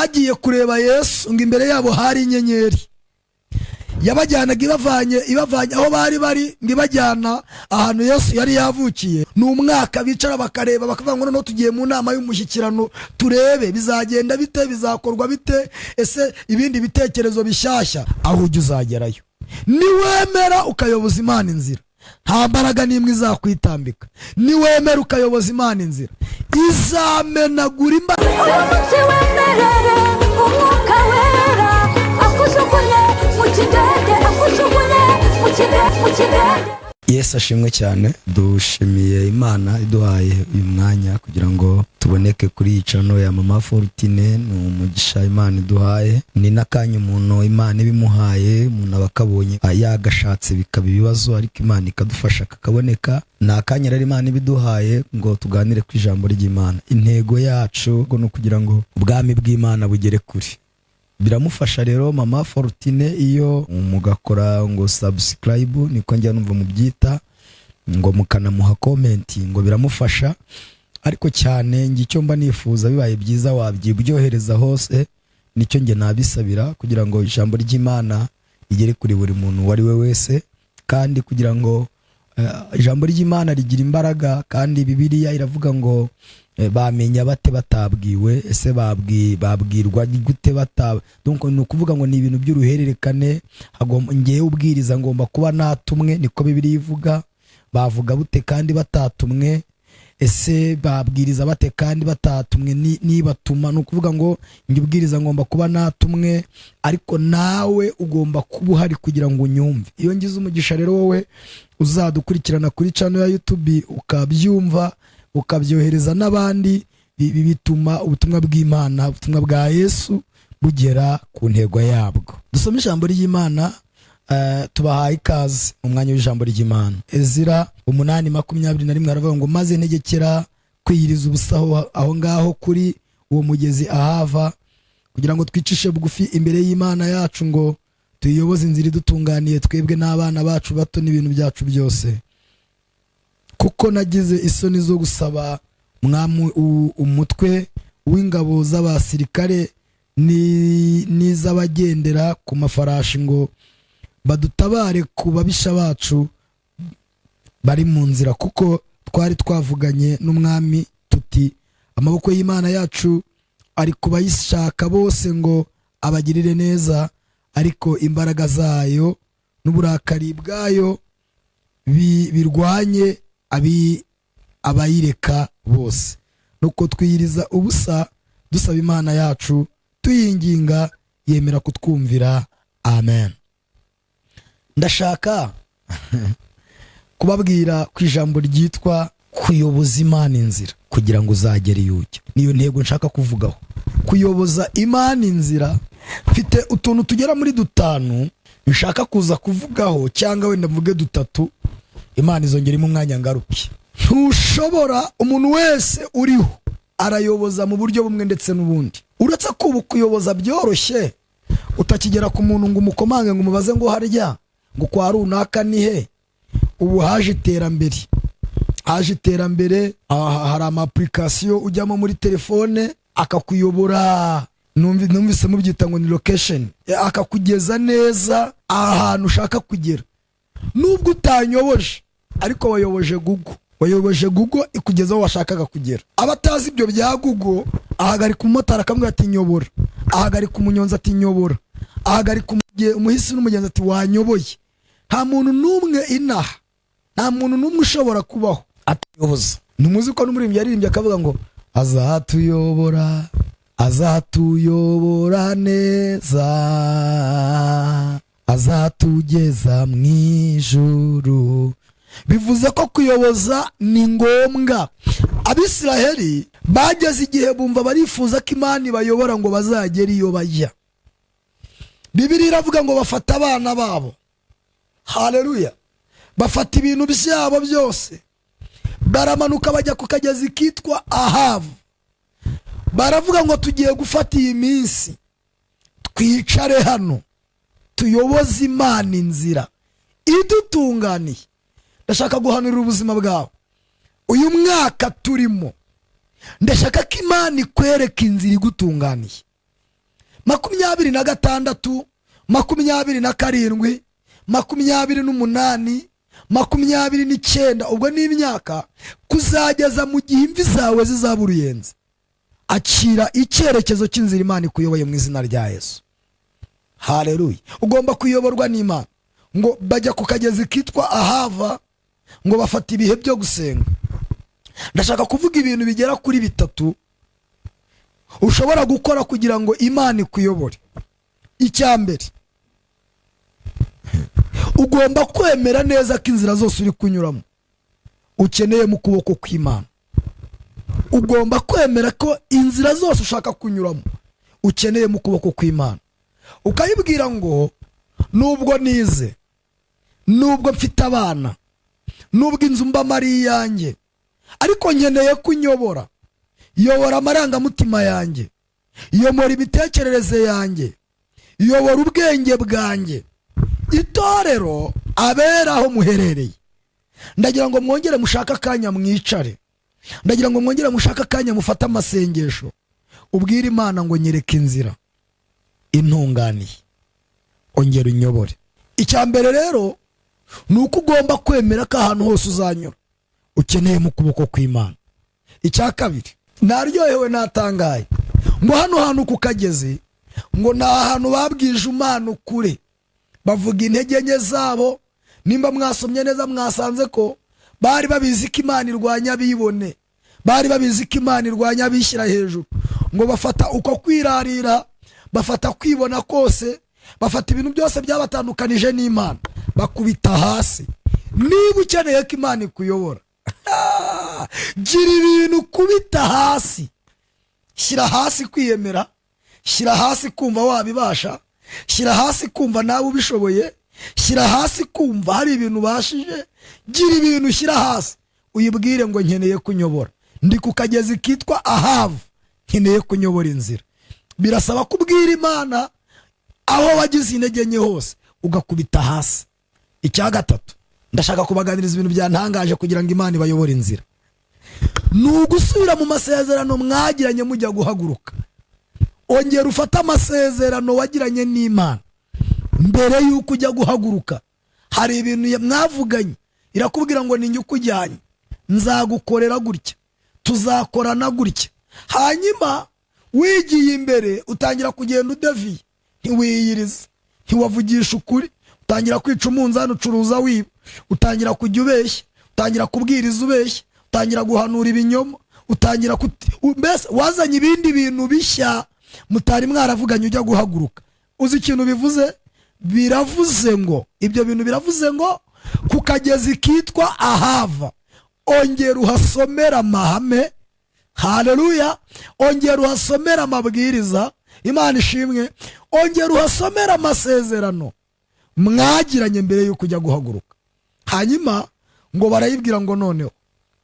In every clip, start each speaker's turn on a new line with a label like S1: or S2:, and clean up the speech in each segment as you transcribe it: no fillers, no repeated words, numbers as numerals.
S1: Bagiye kureba Yesu, ngo imbere yabo hari inyenyeri yabajyanaga, ibavanye aho bari bari, ngo ibajyana ahantu Yesu yari yavukiye. Ni umwaka bicara bakareba, bakavuga ngo noneho tugiye mu nama y'umushyikirano, turebe bizagenda bite, bizakorwa bite, ese ibindi bitekerezo bishyashya. Aho ujya uzagerayo niwemera ukayoboza Imana inzira. Nta mbaraga n'imwe izakwitambika. Niwemera ukayoboza Imana inzira, izamenagura imbaraga.
S2: Uyu munsi wemerere Umwuka Wera akujugunye mu kidende, akujugunye mu kidende, mu kidende.
S1: Yesu ashimwe cyane. Dushimiye Imana iduhaye uyu mwanya kugira ngo tuboneke kuri iyi channel ya Mama Fortune. Ni umugisha Imana iduhaye, ni n'akanya umuntu Imana ibimuhaye. Umuntu aba akabonye yagashatse bikaba ibibazo, ariko Imana ikadufasha kakaboneka. Ni akanya rero Imana ibiduhaye ngo tuganire ku ijambo ry'Imana. Intego yacu ngo ni ukugira ngo ubwami bw'Imana bugere kure. Biramufasha rero Mama Fortune iyo mugakora ngo subscribe, niko njya numva mubyita, ngo mukanamuha comment, ngo biramufasha. Ariko cyane njye icyo mba nifuza, bibaye byiza wabyibyohereza hose, nicyo njye nabisabira, kugira ngo ijambo ry'Imana rigere kuri buri muntu uwo ari we wese, kandi kugira ngo ijambo ry'Imana rigira imbaraga. Kandi Bibiliya iravuga ngo bamenya bate batabwiwe? Ese babwirwa gute bata? Donc ni ukuvuga ngo ni ibintu by'uruhererekane. Ngewe ubwiriza ngomba kuba natumwe, niko Bibiliya ivuga. Bavuga bute kandi batatumwe? Ese babwiriza bate kandi batatumwe? Nibatuma, ni ukuvuga ngo njye ubwiriza ngomba kuba natumwe, ariko nawe ugomba kuba uhari kugira ngo unyumve. Iyo ngize umugisha rero, wowe uzadukurikirana kuri channel ya YouTube, ukabyumva, ukabyohereza n'abandi, ibi bituma ubutumwa bw'Imana, ubutumwa bwa Yesu bugera ku ntego yabwo. Dusome ijambo ry'Imana. Tubahaye ikaze mu mwanya w'ijambo ry'Imana. Ezira 8:21 aravuga ngo: "Maze ntegekera kwiyiriza ubusa aho ngaho kuri uwo mugezi Ahava, kugira ngo twicishe bugufi imbere y'Imana yacu, ngo tuyiyoboze inzira idutunganiye, twebwe n'abana bacu bato n'ibintu byacu byose, kuko nagize isoni zo gusaba mwami umutwe w'ingabo z'abasirikare n'iz'abagendera ku mafarashi ngo badutabare ku babisha bacu bari mu nzira, kuko twari twavuganye n'umwami tuti: 'Amaboko y'Imana yacu ari ku bayishaka bose ngo abagirire neza, ariko imbaraga zayo n'uburakari bwayo birwanye abayireka bose.' Nuko twiyiriza ubusa, dusaba Imana yacu, tuyinginga, yemera kutwumvira." Amen. Ndashaka kubabwira ku ijambo ryitwa kuyoboza Imana inzira kugira ngo uzagere iyo ujya. Niyo ntego nshaka kuvugaho, kuyoboza Imana inzira. Mfite utuntu tugera muri dutanu nshaka kuza kuvugaho, cyangwa wenda mvuge dutatu, Imana izongeramo umwanya ngaruke. Ntushobora, umuntu wese uriho arayoboza mu buryo bumwe ndetse n'ubundi, uretse ko ubu kuyoboza byoroshye, utakigera ku muntu ngo umukomange, ngo umubaze ngo harya ngo kwa runaka ni he. Ubu haje iterambere, haje iterambere. Aha hari ama application ujyamo muri telefone akakuyobora. Numvise mubyita ngo ni location, akakugeza neza ahantu ushaka kugera. Nubwo utanyoboje, ariko wayoboje Google, wayoboje Google ikugeza aho washakaga kugera. Abatazi ibyo bya Google, ahagarika umumotari akamubwira ati: "Nyobora." Ahagarika umunyonzi ati: "Nyobora." Ahagarika umuhisi n'umugenzi ati: "Wanyoboye." Nta muntu n'umwe inaha, nta muntu n'umwe ushobora kubaho atayoboza. Ntimuzi ko n'umuririmbyi yaririmbye akavuga ngo: "Azatuyobora, azatuyobora neza, azatugeza mu ijuru." Bivuze ko kuyoboza ni ngombwa. Abisiraheli bageze igihe bumva barifuza ko Imana ibayobora ngo bazagere iyo bajya. Bibiliya iravuga ngo bafata abana babo, haleluya, bafata ibintu byabo byose, baramanuka bajya ku kagezi kitwa Ahavu. Baravuga ngo: "Tugiye gufata iyi minsi, twicare hano, tuyoboze Imana inzira idutunganiye." Ndashaka guhanurira ubuzima bwawe uyu mwaka turimo. Ndashaka ko Imana ikwereka inzira igutunganiye. 26, 27, 28, 29, ubwo ni imyaka kuzageza mu gihe imvi zawe zizaba uruyenzi. Akira icyerekezo cy'inzira Imana ikuyoboye mu izina rya Yesu. Haleluya! Ugomba kuyoborwa n'Imana. Ngo bajya ku kagezi kitwa Ahava, ngo bafata ibihe byo gusenga. Ndashaka kuvuga ibintu bigera kuri bitatu ushobora gukora kugira ngo Imana ikuyobore. Icya mbere, ugomba kwemera neza ko inzira zose uri kunyuramo ukeneye mu kuboko kw'Imana. Ugomba kwemera ko inzira zose ushaka kunyuramo ukeneye mu kuboko kw'Imana, ukayibwira ngo: "Nubwo nize, nubwo mfite abana, nubwo inzu mbamo ari iyanjye, ariko nkeneye kunyobora. Yobora amarangamutima yanjye, yobora imitekerereze yanjye, yobora ubwenge bwanjye." Itorero, abera aho muherereye, ndagira ngo mwongere mushake akanya mwicare. Ndagira ngo mwongere mushake akanya mufate amasengesho, ubwire Imana ngo: "Nyereka inzira intunganiye, ongera unyobore." Icya mbere rero ni uko ugomba kwemera ko ahantu hose uzanyura ukeneye mu kuboko kw'Imana. Icya kabiri, naryohewe, natangaye, ngo hano hantu ku kagezi, ngo ni ahantu babwije Imana ukuri, bavuga intege nke zabo. Nimba mwasomye neza, mwasanze ko bari babizi ko Imana irwanya abibone, bari babizi ko Imana irwanya abishyira hejuru. Ngo bafata uko kwirarira, bafata kwibona kose, bafata ibintu byose byabatandukanije n'Imana, bakubita hasi. Niba ukeneye ko Imana ikuyobora, gira ibintu ukubita hasi. Shyira hasi kwiyemera, shyira hasi kumva wabibasha, shyira hasi kumva nawe ubishoboye, shyira hasi kumva hari ibintu ubashije. Gira ibintu ushyira hasi, uyibwire ngo: "Nkeneye kunyobora, ndi ku kagezi kitwa Ahavu, nkeneye kunyobora inzira." Birasaba kubwira Imana aho wagize intege nke hose, ugakubita hasi. Icya gatatu, ndashaka kubaganiriza ibintu byantangaje. Kugira ngo Imana ibayobore inzira, ni ugusubira mu masezerano mwagiranye mujya guhaguruka. Ongera ufate amasezerano wagiranye n'Imana mbere y'uko ujya guhaguruka. Hari ibintu mwavuganye, irakubwira ngo: "Ninjye ukujyanye, nzagukorera gutya, tuzakorana gutya." Hanyuma wigiye imbere, utangira kugenda udeviye, ntiwiyiriza, ntiwavugisha ukuri, utangira kwica umunzani, ucuruza wiba, utangira kujya ubeshya, utangira kubwiriza ubeshya, utangira guhanura ibinyoma, utangira mbese wazanye ibindi bintu bishya mutari mwaravuganye ujya guhaguruka. Uzi ikintu bivuze? Biravuze ngo ibyo bintu, biravuze ngo ku kagezi kitwa Ahava, ongera uhasomera amahame. Haleluya! Ongera uhasomera amabwiriza. Imana ishimwe. Ongera uhasomera amasezerano mwagiranye mbere y'uko ujya guhaguruka. Hanyuma ngo barayibwira ngo: "Noneho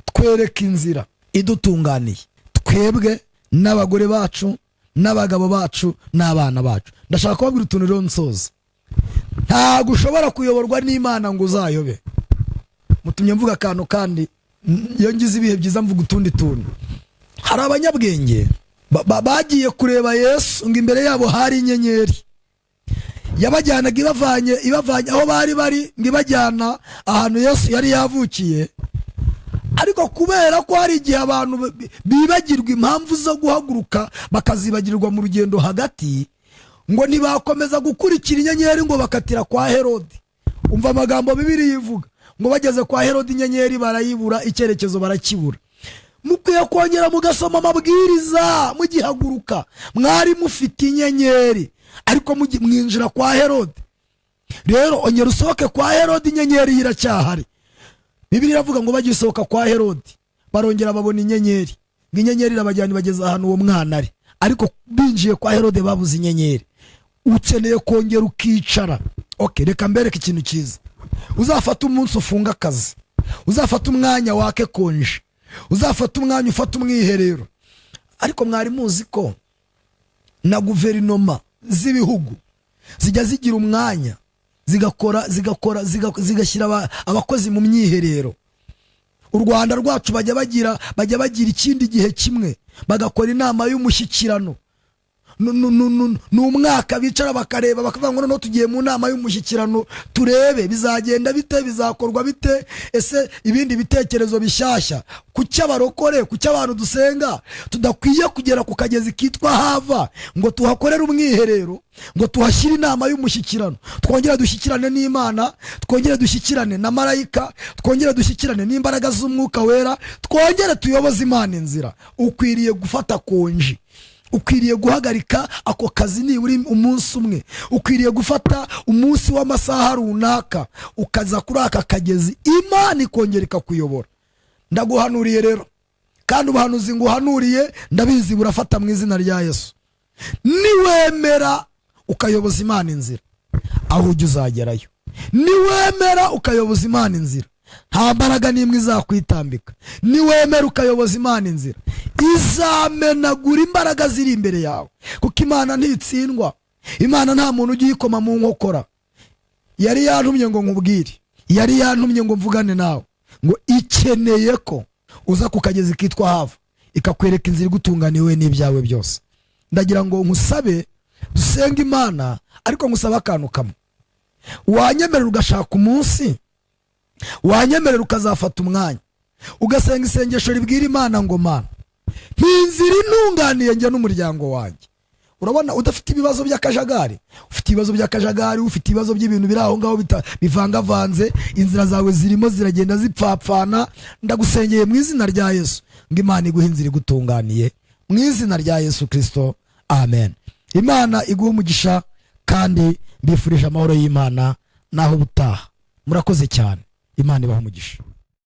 S1: twereke inzira idutunganiye, twebwe n'abagore bacu n'abagabo bacu n'abana bacu." Ndashaka kubabwira utuntu rero nsoza. Ntabwo ushobora kuyoborwa n'Imana ngo uzayobe. Mutumye mvuga akantu, kandi iyo ngize ibihe byiza mvuga utundi tuntu. Hari abanyabwenge bagiye kureba Yesu, ngo imbere yabo hari inyenyeri yabajyanaga, ibavanye aho bari bari, ngo ibajyana ahantu Yesu yari yavukiye. Ariko kubera ko hari igihe abantu bibagirwa impamvu zo guhaguruka, bakazibagirwa mu rugendo hagati, ngo ntibakomeza gukurikira inyenyeri, ngo bakatira kwa Herodi. Umva amagambo Bibiliya ivuga, ngo bageze kwa Herodi, inyenyeri barayibura, icyerekezo barakibura. Mukwiye kongera mugasoma amabwiriza mugihaguruka. Mwari mufite inyenyeri, ariko mwinjira kwa Herodi. Rero ongera usohoke kwa Herodi, inyenyeri iracyahari. Bibiliya iravuga ngo bagisohoka kwa Herodi, barongera babona inyenyeri, ngo inyenyeri irabajyana, ibageza ahantu uwo mwana ari. Ariko binjiye kwa Herode, babuze inyenyeri. Ukeneye kongera ukicara. Ok, reka mbereke ikintu cyiza. Uzafate umunsi ufunga akazi, uzafate umwanya wake konje, uzafate umwanya ufate umwiherero. Ariko mwari muzi ko na guverinoma z'ibihugu zijya zigira umwanya zigakora zigashyira abakozi mu myiherero? U Rwanda rwacu bajya bagira ikindi gihe kimwe bagakora inama y'umushyikirano. Ni umwaka bicara bakareba, bakavuga ngo noneho tugiye mu nama y'umushyikirano, turebe bizagenda bite, bizakorwa bite, ese ibindi bitekerezo bishyashya. Kuki abarokore, kuki abantu dusenga tudakwiye kugera ku kagezi kitwa Hava ngo tuhakorere umwiherero, ngo tuhashyire inama y'umushyikirano, twongere dushyikirane n'Imana, twongere dushyikirane na marayika, twongere dushyikirane n'imbaraga z'Umwuka Wera, twongere tuyoboze Imana inzira? Ukwiriye gufata konji, ukwiriye guhagarika ako kazi nibura umunsi umwe, ukwiriye gufata umunsi w'amasaha runaka ukaza kuri aka kagezi, Imana ikongera ikakuyobora. Ndaguhanuriye rero, kandi ubuhanuzi nguhanuriye ndabizi burafata mu izina rya Yesu. Niwemera ukayoboza Imana inzira, aho ujya uzagerayo. Niwemera ukayoboza Imana inzira, nta mbaraga n'imwe izakwitambika. Niwemera ukayoboza Imana inzira, izamenagura imbaraga ziri imbere yawe, kuko Imana ntitsindwa. Imana nta muntu ujya uyikoma mu nkokora. Yari yantumye ngo nkubwire, yari yantumye ngo mvugane nawe, ngo ikeneye ko uza ku kagezi kitwa Hava, ikakwereka inzira igutunganiwe n'ibyawe byose. Ndagira ngo nkusabe dusenge Imana, ariko ngusabe akantu kamwe. Wanyemerera ugashaka umunsi, wanyemerera ukazafata umwanya ugasenga isengesho ribwira Imana ngo: "Mana, ntinzira intunganiye njye n'umuryango wanjye." Urabona udafite ibibazo by'akajagari, ufite ibibazo by'akajagari, ufite ibibazo by'ibintu biri aho ngaho bivangavanze, inzira zawe zirimo ziragenda zipfapfana. Ndagusengeye mu izina rya Yesu ngo Imana iguhe inzira igutunganiye mu izina rya Yesu Kirisito, amen. Imana iguhe umugisha, kandi mbifurije amahoro y'Imana. Naho ubutaha, murakoze cyane. Imana ibahe umugisha.